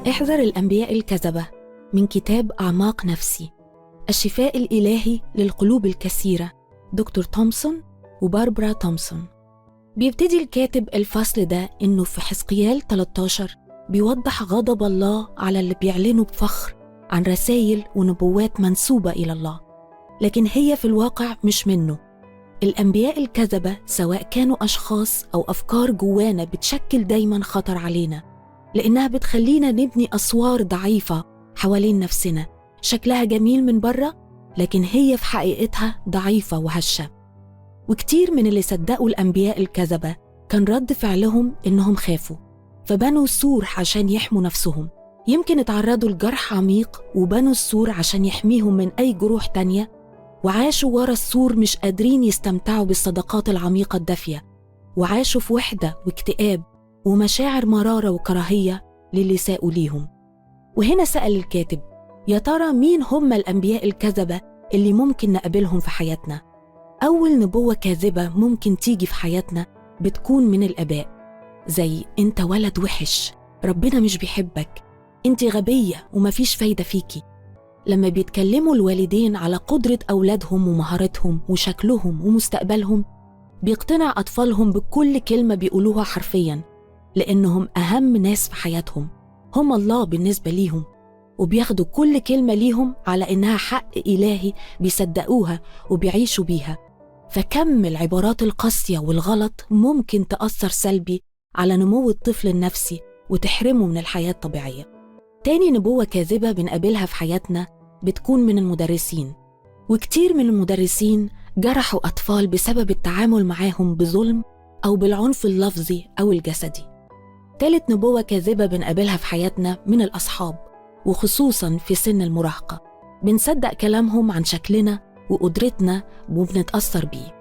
احذر الأنبياء الكذبة من كتاب أعماق نفسي، الشفاء الإلهي للقلوب الكثيرة، دكتور تومسون وباربرا تومسون. بيبتدي الكاتب الفصل ده إنه في حزقيال 13 بيوضح غضب الله على اللي بيعلنوا بفخر عن رسائل ونبوات منسوبة إلى الله، لكن هي في الواقع مش منه. الأنبياء الكذبة سواء كانوا أشخاص أو أفكار جوانا بتشكل دايما خطر علينا، لأنها بتخلينا نبني أسوار ضعيفة حوالين نفسنا شكلها جميل من بره، لكن هي في حقيقتها ضعيفة وهشة. وكتير من اللي صدقوا الأنبياء الكذبة كان رد فعلهم إنهم خافوا، فبنوا سور عشان يحموا نفسهم. يمكن اتعرضوا لجرح عميق وبنوا السور عشان يحميهم من أي جروح تانية، وعاشوا ورا السور مش قادرين يستمتعوا بالصداقات العميقة الدافية، وعاشوا في وحدة واكتئاب ومشاعر مرارة وكراهية للي ساءوا ليهم. وهنا سأل الكاتب، يا ترى مين هم الأنبياء الكذبة اللي ممكن نقابلهم في حياتنا؟ أول نبوة كاذبة ممكن تيجي في حياتنا بتكون من الآباء، زي أنت ولد وحش، ربنا مش بيحبك، أنت غبية ومفيش فايدة فيكي. لما بيتكلموا الوالدين على قدرة أولادهم ومهارتهم وشكلهم ومستقبلهم، بيقتنع أطفالهم بكل كلمة بيقولوها حرفياً، لأنهم أهم ناس في حياتهم، هم الله بالنسبة ليهم، وبياخدوا كل كلمة ليهم على إنها حق إلهي بيصدقوها وبيعيشوا بيها. فكم العبارات القاسية والغلط ممكن تأثر سلبي على نمو الطفل النفسي وتحرمه من الحياة الطبيعية. تاني نبوة كاذبة بنقابلها في حياتنا بتكون من المدرسين، وكتير من المدرسين جرحوا أطفال بسبب التعامل معاهم بظلم أو بالعنف اللفظي أو الجسدي. تالت نبوة كاذبة بنقابلها في حياتنا من الأصحاب، وخصوصاً في سن المراهقة، بنصدق كلامهم عن شكلنا وقدرتنا وبنتأثر بيه.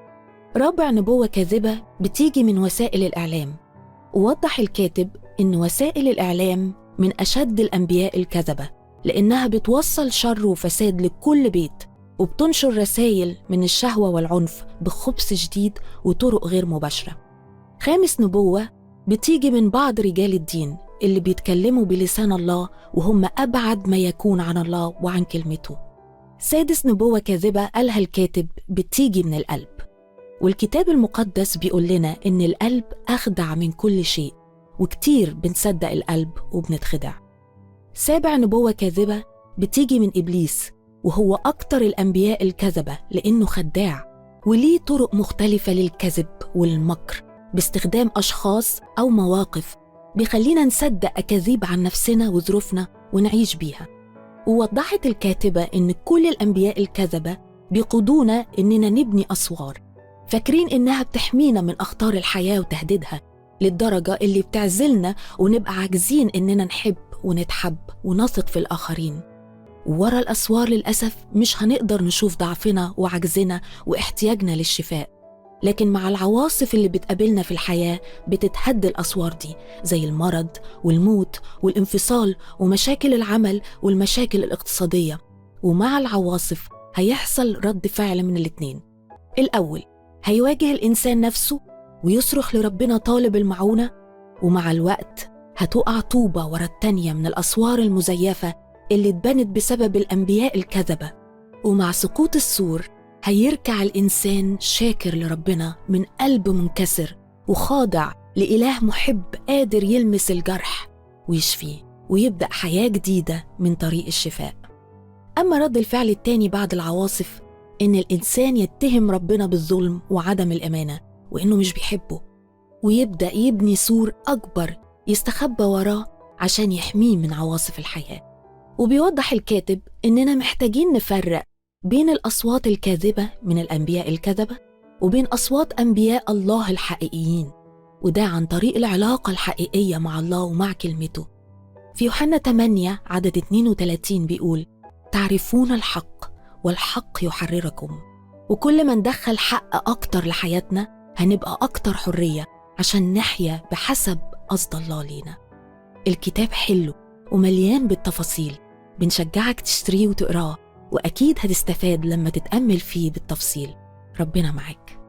رابع نبوة كاذبة بتيجي من وسائل الإعلام. ووضح الكاتب إن وسائل الإعلام من أشد الأنبياء الكذبة، لأنها بتوصل شر وفساد لكل بيت، وبتنشر رسائل من الشهوة والعنف بخبث شديد وطرق غير مباشرة. خامس نبوة بتيجي من بعض رجال الدين اللي بيتكلموا بلسان الله وهم أبعد ما يكون عن الله وعن كلمته. سادس نبوة كاذبة قالها الكاتب بتيجي من القلب، والكتاب المقدس بيقول لنا إن القلب أخدع من كل شيء، وكتير بنصدق القلب وبنتخدع. سابع نبوة كاذبة بتيجي من إبليس، وهو أكتر الأنبياء الكذبة لأنه خداع وليه طرق مختلفة للكذب والمكر باستخدام أشخاص أو مواقف بيخلينا نصدق أكاذيب عن نفسنا وظروفنا ونعيش بيها. ووضحت الكاتبة إن كل الأنبياء الكذبة بيقودونا إننا نبني أسوار، فاكرين إنها بتحمينا من أخطار الحياة وتهديدها، للدرجة اللي بتعزلنا ونبقى عاجزين إننا نحب ونتحب ونثق في الآخرين. وورا الأسوار للأسف مش هنقدر نشوف ضعفنا وعجزنا واحتياجنا للشفاء، لكن مع العواصف اللي بتقابلنا في الحياة بتتهد الأسوار دي، زي المرض والموت والانفصال ومشاكل العمل والمشاكل الاقتصادية. ومع العواصف هيحصل رد فعل من الاتنين. الأول هيواجه الإنسان نفسه ويصرخ لربنا طالب المعونة، ومع الوقت هتقع طوبة ورا التانية من الأسوار المزيفة اللي اتبنت بسبب الأنبياء الكذبة. ومع سقوط السور هيركع الإنسان شاكر لربنا من قلب منكسر وخاضع لإله محب قادر يلمس الجرح ويشفيه ويبدأ حياة جديدة من طريق الشفاء. أما رد الفعل التاني بعد العواصف إن الإنسان يتهم ربنا بالظلم وعدم الأمانة وإنه مش بيحبه، ويبدأ يبني سور أكبر يستخبى وراه عشان يحميه من عواصف الحياة. وبيوضح الكاتب إننا محتاجين نفرق بين الأصوات الكاذبة من الأنبياء الكذبة وبين أصوات أنبياء الله الحقيقيين، وده عن طريق العلاقة الحقيقية مع الله ومع كلمته. في يوحنا 8 عدد 32 بيقول: تعرفون الحق والحق يحرركم. وكل ما ندخل حق أكتر لحياتنا هنبقى أكتر حرية عشان نحيا بحسب قصد الله لينا. الكتاب حلو ومليان بالتفاصيل، بنشجعك تشتريه وتقراه، وأكيد هتستفاد لما تتأمل فيه بالتفصيل. ربنا معاك.